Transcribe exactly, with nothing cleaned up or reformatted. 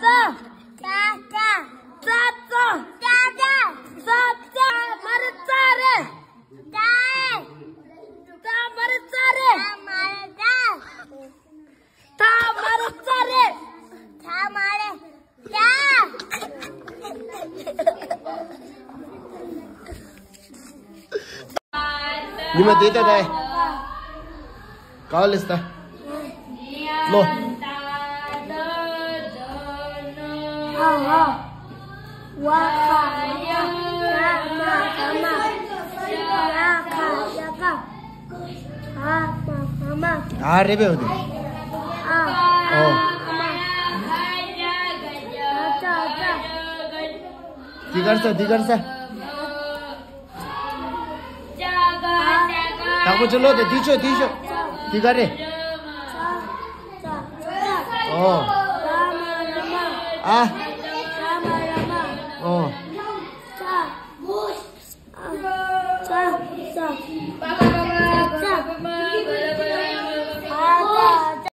ཙ། ཙ་ཙ། ཙ་ཙ། ཙ་ཙ། ཙ་ཙ། མ་རེད་ཙ་རེད། ཙ་རེད། ཙ་མ་རེད་ཙ་རེད། ཙ་མ་རེད་ཙ། ཙ་མ་རེད་ཙ་རེད། ཙ་མ་རེད་ཙ། ཉི་མ་དེ་ལྟ་ད། ག་ལེ་སྟ། ལོ། ཨ་ཧ། ཝ་ཁ་ཡ་ཁ་ཡ་ཁ་མ་ཁ་མ་ཡ་ཁ་ཡ་ཁ། ཨ་མ་ཨ་མ། ཨ་རེ་བེ་འོ་དེ། ཨ་ཨོ། ཨ་ཙ་ཨ་ཙ། དེ་གར་ས་དེ་གར་ས། དག་པོ་ཅི་ལོ་དེ་དེ་ཆོ་དེ་ཆོ། དེ་ག་རེ། ཨོ། ཨ།